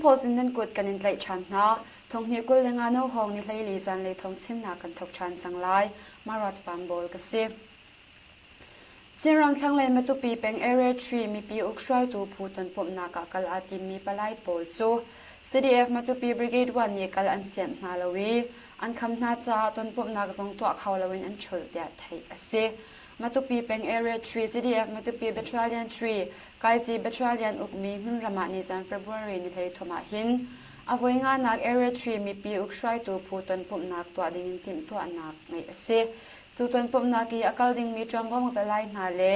Post in nan kut kan in tlaih ṭhan hna. Thonghnih 25 no hawng ni 14 zanlei thawng chimnak kan thawk ṭhan cang lai. Marat Van Bawl ka si. Chinram thlanglei Matupi peng Area 3 mipi uk hruaitu phu tonpumhnak ah kal aa timmi palai pawl cu CDF Matupi Brigade 1 nih kal an sianh hna lo i an kham hna caah tonpumhnak zong tuah kho loin an ṭhulh tiah theih a si. Matupi peng Area 3 CDF Matupi Battalion 3 Kaizi Battalion ukmi hmunram ah nizan February ni 13 ah hin a voi nganak Area 3 mipi uk hruaitu phu tonpumhnak tuah dingin timhtuahnak ngeih a si. Cu tonpumhnak i a kal dingmi ṭuanvo palai hna le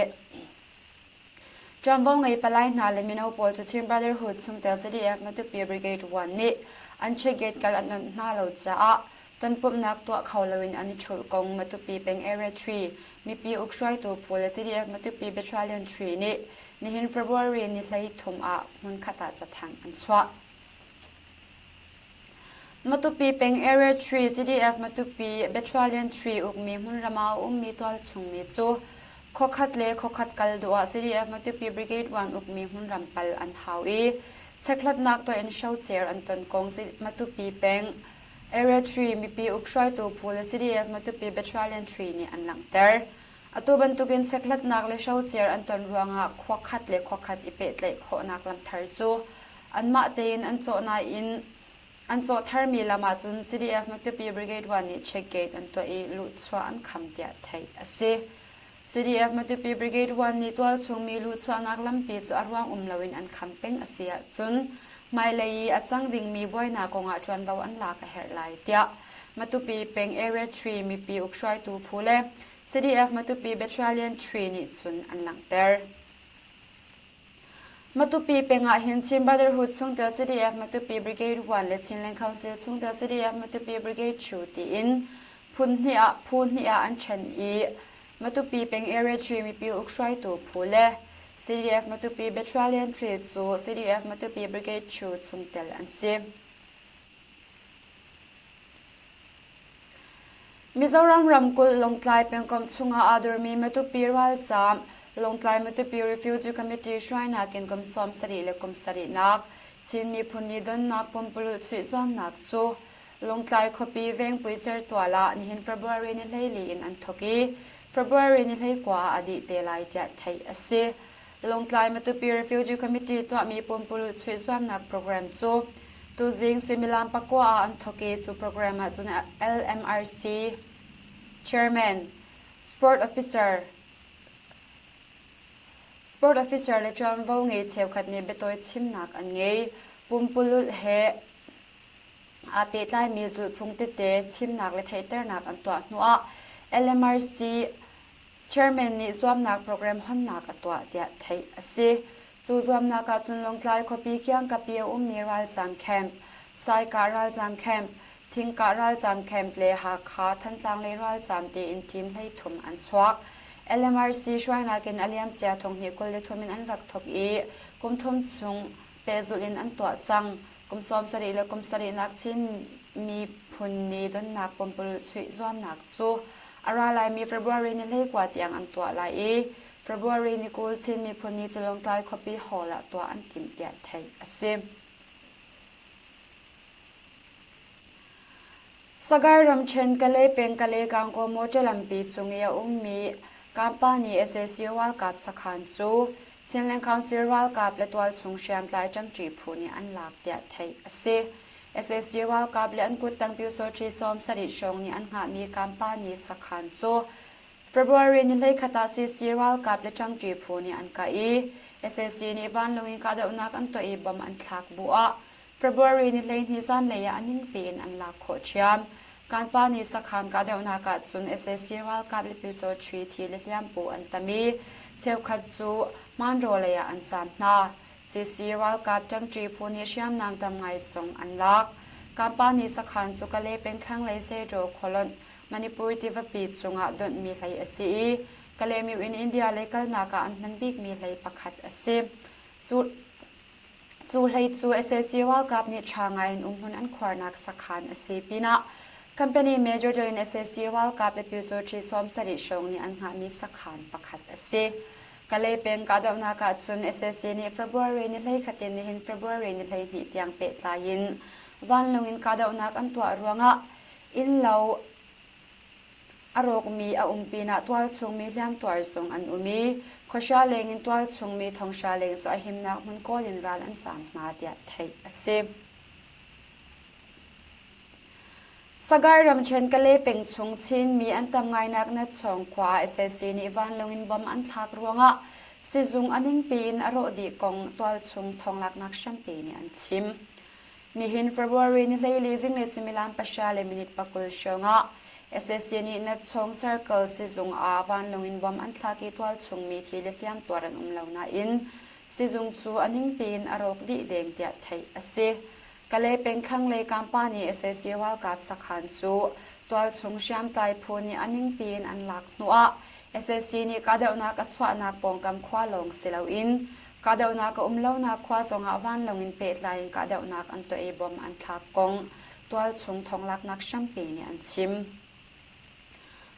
ṭuanvo ngei palai hna le mino pawl cu Chin Brotherhood chungtel CDF Matupi Brigade 1 nih an checkgate kal an onh hna lo caah tonpumhnak tuah kho loin an i ṭhulh kong Matupi peng Area 3 mipi uk hruaitu phu le CDF Matupi Battalion 3 nih nihin February ni 13 ah hmunkhat ah cathanh an chuah. Matupi peng Area 3 CDF Matupi Battalion 3 ukmi hmunram ah a ummi tualchungmi cu khuakhat le khuakhat kal duh ah CDF Matupi Brigade 1 ukmi hmunram pal an hau i chekhlatnak tuah in hrocer an ton kong Matupi peng Area 3 mipi uk hruaitu phu le CDF Matupi Battalion 3 nih an langhter. Atu bantukin chekhlatnak le hrocer an ton ruangah khuakhat le khuakhat i pehtlaih khawhnak lam thar cu Anmah tein an cawh nain an cawh tharmi lam ahcun CDF Matupi Brigade 1 nih check gate an tuah i luhchuah an kham tiah theih a si. CDF Matupi Brigade 1 nih tualchungmi luhchuahnak lampi cu a ruang um loin an kham peng a si ahcun hmailei i a cang dingmi buainak kongah ṭuanvo an lak a herh lai tiah Matupi peng Area 3 mipi ukhruaitu phu le CDF Matupi Battalion 3 nih cun an langhter. Matupi peng ah hin Chin Brotherhood chungtel CDF Matupi Brigade 1 le Chinland Council chungtel CDF Matupi Brigade 2 tiin phun hnih ah phu hnih ah an ṭhen i Matupi peng Area 3 mipi ukhruaitu phu le CDF Matupi Battalion 3 cu CDF Matupi Brigade 2 chungtel an si. Mizoram ramkulh Lawngtlai pengkomh chungah aa dormi Matupi ralzaam Lawngtlai Matupi Refugee Committee hruainak in kum 70 le kum sarihnak Chin miphun nih donnak pumpululh chuih zuamnak cu Lawngtlai khuapi Vengpui certual ah nihin February ni 14 in an thawk i February ni 19 ah a dih te lai tiah theih a si. Lawngtlai Matupi Refugee Committee tuahmi pumpululh chuih zuamnak program cu tuzing suimilam pakua ah an thawk i cu program ah cun LMRC Chairman, Sport Officer, Sport Officer le ṭuanvo ngei cheukhat nih biatawi chimnak an ngei. Pumpululh he aa pehtlaimi zulhphung tete chimnak le theihternak an tuah hnuah LMRC Chairman nih zuamnak program honnak a tuah tiah theih a si. Cu zuamnak ah cun Lawngtlai khuapi kiangkap i a ummi ralzaam camp, Saikah ralzaam camp, Thingkah ralzaam camp le Hakha, Thantlang lei ralzaam tiin team 13 an chuak. LMRC hruainak in a liamcia thonghnih 23 in an rak thawk i kum thum chung pehzulh in an tuah cang. Kum 70 le kum sarihnak Chin miphun ni donnak pumpululh chuih zuamnak cu a ra laimi February ni 19 tiang an tuah lai i February ni 20 Chin miphun ni cu Lawngtlai khuapi hall ah tuah an timh tiah theih a si. Sagaing ramṭhen Kalay peng Kalay Gangaw motor lampi cung i a ummi Kampani sac ralkap sakhan cu Chinland Council ralkap le tualchung hriamtlai ṭangṭi phu nih an lak tiah theih a si. Sac ralkap le an kuttang pyusawṭhi 70 hrawng nih an hngahmi Kampani sakhan cu February ni 11 ah CC ralkap le ṭangṭi phu nih an kah i sac nih vanlawng in kahdohnak an tuah i bomb an thlak bu ah February ni 12 zanlei ah a ningpi in an lak khawh ṭhiam. Kanpa nih sakhan kahdohnak ah cun sac ralkap le pyusawṭhi thi le hliampu an tam i cheukhat cu hmanraw lei ah an zaam hna. CC ralkap ṭangṭi phu nih hriamnam tam ngai zong an lak. Kanpa nih sakhan cu Kalay peng thlanglei Seidaw khualonh Manipur tivapi cungah donhmi hlei a si i Kalaymyo in India lei kalnak ah an hman bikmi hlei pakhat a si. Cu, cu hlei cu sac ralkap nih ṭha ngai in umhmun an khuarnak sakhan a si pinah company major in sac ralkap le pyusawṭhi 70 hrawng nih an hngahmi sakhan pakhat a si. Kalay peng kahdohnak ah cun sac nih February ni 11 in nihin February ni 12 tiang pehtlai in vanlawng in kahdohnak an tuah ruangah innlo a rawkmi a um pinah tualchung mi hliamtuar zong an um i khuahria leng in tualchung mi thonghra leng cu a himnak hmun kawl in ral an zaam hna tiah theih a si. Sagaing ramṭhen Kalay peng chung Chinmi an tam ngainak Natchawng khua ah sac nih vanlawng in bomb an thlak ruangah sizung a ningpi in a rawh dih kong tualchung thawnglaknak hrampi nih an chim. Nihin February ni 14 zinglei suimilam pahra le minute 20 hrawng ah sac nih Natchawng Circle sizung ah vanlawng in bomb an thlak i tualchung mi thi le hliamtuar an um lo nain sizung cu a ningpi in a rawk dih deng tiah theih a si. Kalay peng thlanglei company sac ralkap sakhan cu tualchung hriamtlai phu nih a ningpi in an lak hnuah sac nih kahdohnak a chuahnak pawngkam khua lawng si loin kahdohnak a um lonak khua zongah vanlawng in pehtlai in kahdohnak an tuah i bom an thlak kong tualchung thonglaknak hrampi nih an chim.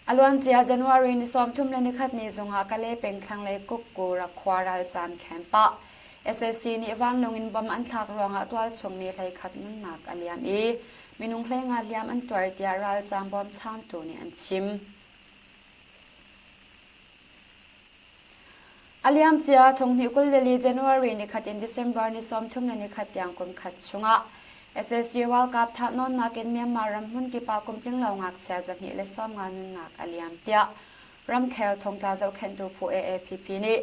A luancia January ni 31 ni zungah Kalay peng thlanglei Kukkura khua ralzaam camp ah sac nih vanlawng in bomb an thlak ruangah tualchung mi 11 nunnak a liam i minung 15 hliam an tuar tiah ralzaam bawmchantu nih an chim. A liamcia 2024 January nikhat in December ni 31 tiang kum khat chungah sac ralkap thahnawnnak in Myanmar ram hmunkip ah kum tlinglo ngakchia 250 nunnak a liam tiah ramkhel thongtla zohkhenhtu phu AAPP nih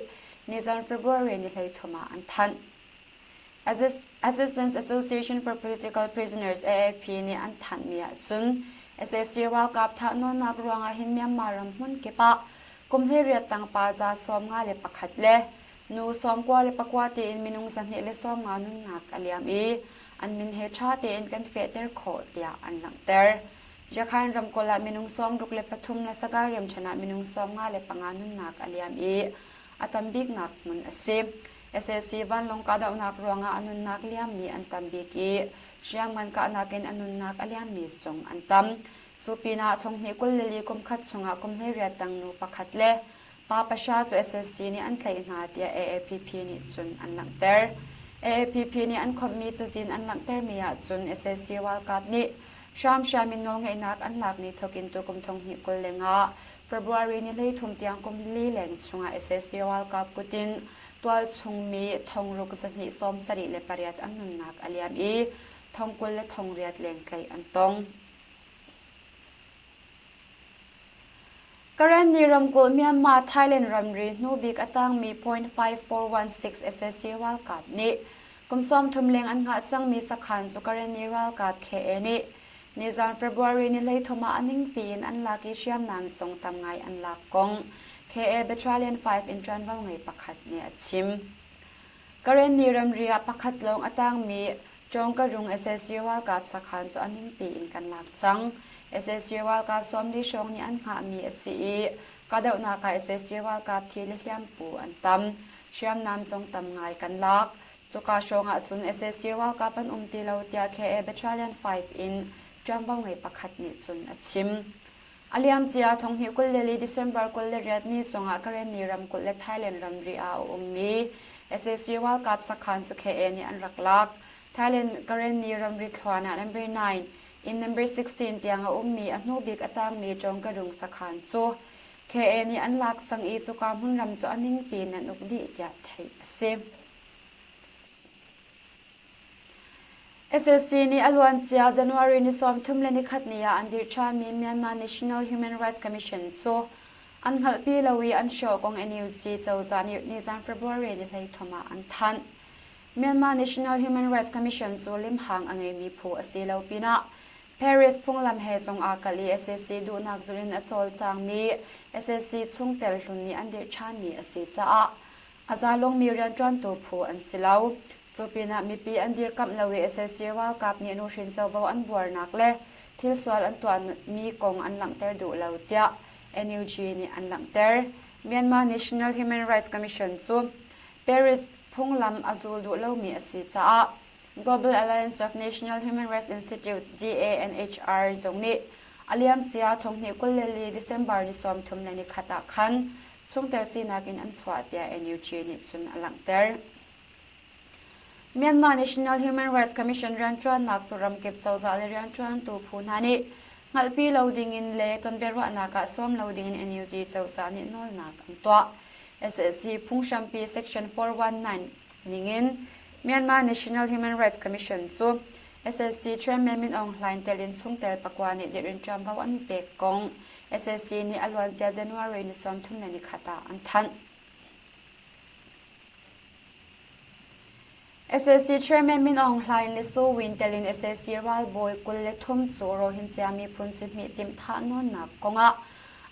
nizan February ni 13 ah an thanh. Assistance Association for Political Prisoners AAP nih an thanhmi ahcun sac ralkap thahnawnnak ruangah hin Myanmar ram hmunkip ah kum 18 tang pa 51 le nu 99 tiin minung 250 nunnak a liam i an min he ṭha tein kan fehter khawh tiah an langhter. Rakhine ramkulh ah minung 63 le Sagaing ramṭhen ah minung 55 nunnak a liam i a tam biknak hmun a si. Sac vanlawng kahdohnak ruangah a nunnak liammi an tam bik i hriamngan kahnak in a nunnak a liammi zong an tam. Cu pinah thonghnih 24 kum khat chungah kum 18 tang nu pakhat le pa pahra cu sac nih an tlaih hna tiah AAPP nih cun an langhter. AAPP nih an khawmhmi cazin an langhtermi ahcun sac ralkap nih hramhram in nawlngeihnak an lak ni thawk in tukum thonghnih 25 February ni 13 tiang kum li leng chungah sac ralkap kut in tualchungmi thongruk 278 an nunnak a liam i thong 20 le thong riat leng tlaih an tong. Karenni ramkulh Myanmar Thailand ramri hnubik a tangmi .5416 sac ralkap nih kum 30 leng an hngah cangmi sakhan cu Karenni ralkap KA nih Nizan February ni 13 ah a ningpi in an lak i hriamnam zong tam ngai an lak kong KA Battalion 5 in ṭuanvo ngei pakhat nih a chim. Karenni ramri ah pakhat lawng a tangmi Cawngkarung sac ralkap sakhan cu a ningpi in kan lak cang. Sac ralkap 40 hrawng nih an hngahmi a si i kahdohnak ah sac ralkap thi le hliampu an tam. Hriamnam zong tam ngai kan lak. Cuka hrawng ahcun sac ralkap an um ti lo tiah KA Battalion 5 in ṭuanvo ngei pakhat nih cun a chim. A liamcia 2024 December 28 ni zongah Karenni ramkulh le Thailand ramri ah a ummi sac ralkap sakhan cu KA nih an rak lak. Thailand Karenni ramri thluan ah number 9 in number 16 tiang a ummi a hnu bik a tangmi Ṭawngkarung sakhan cu KA nih an lak cang i cuka hmunram cu a ningpi in an uk dih tiah theih a si. SAC nih a luancia January ni 31 ni ah an dirh ṭhanmi Myanmar National Human Rights Commission cu an hngalhpi lo i an hrawh kong NUG cozah nih nizan February ni 13 ah an thanh. Myanmar National Human Rights Commission cu limhang a ngeimi phu a si lo pinah Paris phunglam he zong aa kalh i sac duhnak zulh in a cawlcangmi sac chungtel hlun nih an dirh ṭhanmi a si caah a zalongmi rianṭuantu phu an si lo. Cu pinah mipi an dirkamh lo i sac ralkap nih nuhrin covo an buarnak le thil sual an tuahmi kong an langhter duh lo tiah NUG nih an langhter. Myanmar National Human Rights Commission cu Paris phunglam a zul duh lomi a si caah Global Alliance of National Human Rights Institute GANHR zong nih a liamcia 2024 December ni 31 ah khan. chungtel sinak in an chuah tiah NUG nih cun a langhter. Myanmar National Human Rights Commission rianṭuannak cu ramkip cozah le rianṭuantu phu hna nih hngalhpi lo dingin le tonbiaruahnak ah sawm lo dingin NUG cozah nih nawlnak an tuah. SSC phunghrampi Section 419 ningin Myanmar National Human Rights Commission cu SSC Chairman Min Aung Hlaing tel in chungtel pakua nih dirh in ṭuanvo an i pek kong SSC nih a luancia January ni 31 ah an thanh. Sac Chairman Min Aung Hlaing le Saw Win tel in sac ralbawi 23 cu Rohingya miphun cihmih timh thahnawnnak kongah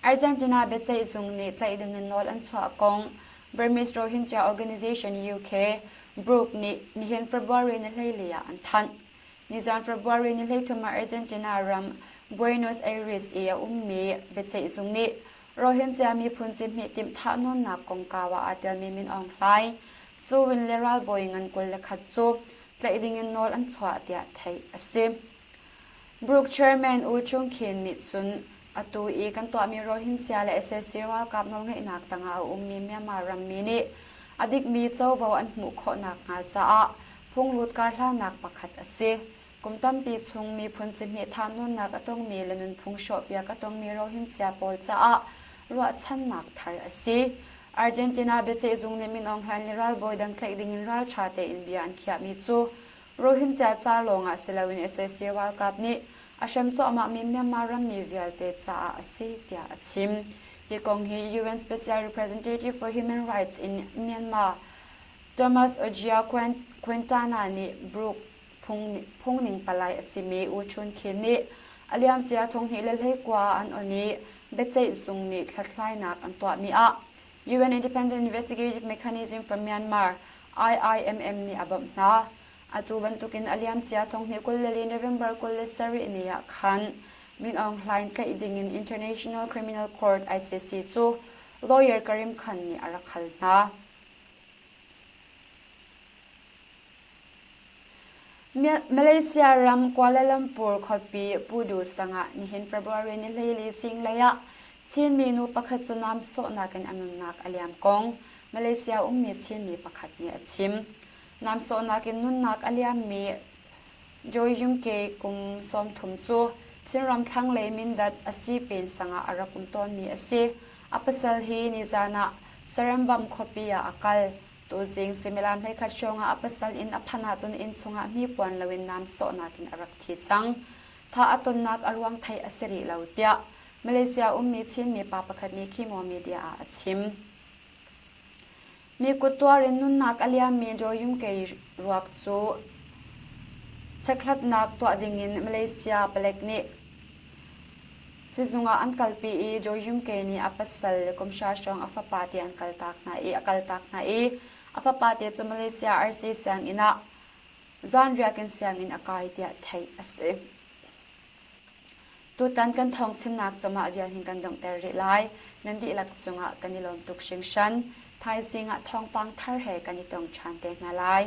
Argentina biaceihzung nih tlaih dingin nawl an chuah kong Burmese Rohingya Organization UK, Brooke nih nihin February ni 14 ah an thanh. Nizan February ni 13 ah Argentina ram Buenos Aires i a ummi biaceihzung nih Rohingya miphun cihmih timh thahnawnnak kongkau ah aa telmi Min Aung Hlaing, Su Win le ralbawi ngan 21 cu tlaih dingin nawl an chuah tiah theih a si. Brooke Chairman U Chung Khin nih cun atu i kan tuahmi Rohingya le sac ralkap nawlngeihnak tangah a ummi Myanmar rammi nih a dikmi covo an hmuh khawh nakhnga caah phunglut karhlannak pakhat a si. Kum tampi chung miphun cihmih thahnawnnak a tongmi le nunphung hrawhpiak a tongmi Rohingya pawl caah ruahchannak thar a si. Argentina biaceihzung nih Min Aung Hlaing le ralbawi dang tlaih dingin ralṭha tein bia an khiahmi cu Rohingya ca lawngah si loin sac ralkap nih a hrem cuahmahmi Myanmar rammi vialte caah a si tiah a chim. Hi kong hi UN Special Representative for Human Rights in Myanmar Thomas Ojia Quintana nih Brooke phungning palai a simi U Chun Khin nih a liamcia 2019 ah an on i biaceih zung nih hlathlainak an tuahmi ah UN Independent Investigative Mechanism for Myanmar IIMM nih a bawmh hna. Atu bantukin a liamcia 2024 November 27 ni ah khan Min Aung Hlaing tlaih dingin International Criminal Court ICC cu lawyer Karim Khan nih a rak hal hna. Malaysia ram Kuala Lumpur khuapi Pudu sang ah nihin February ni 14 zinglei ah Chinmi nu pakhat cu nam sawhnak in a nunnak a liam kong Malaysia ummi Chinmi pakhat nih a chim. Nam sawhnak in nunnak a liammi Joy Yungke kum 30 cu Chinram thlanglei Mindat a si pen sang ah a rak um tawnmi a si. A pasal hi nizan ah Serembam khuapi ah a kal. Tuzing suimilam 11 hrawng ah a pasal inn a phanh ahcun inn chungah hnipuan loin naam sawhnak in a rak thi cang. Tha a tonnak a ruang theih a si rih lo tiah Malaysia ummi Chinmi pa pakhat nih Khimo Media ah a chim. Mi kut tuar in nunnak a liammi Joyumkei ruak cu chekhlatnak tuah dingin Malaysia palek nih Sizung ah an kalpi i Joyumke nih a pasal le kum hra hrawng a fapa te an kaltak hna i a kaltak hna i a fapa te cu Malaysia RC sianginn ah zanriak in sianginn a kai tiah theih a si. Tutan kan thawng chimnak cu mah vial hin kan donghter rih lai. Nan dihlak cungah kan i lawm tuk hringhran. Thaizing ah thawngpang thar he kan i tong ṭhan te hna lai.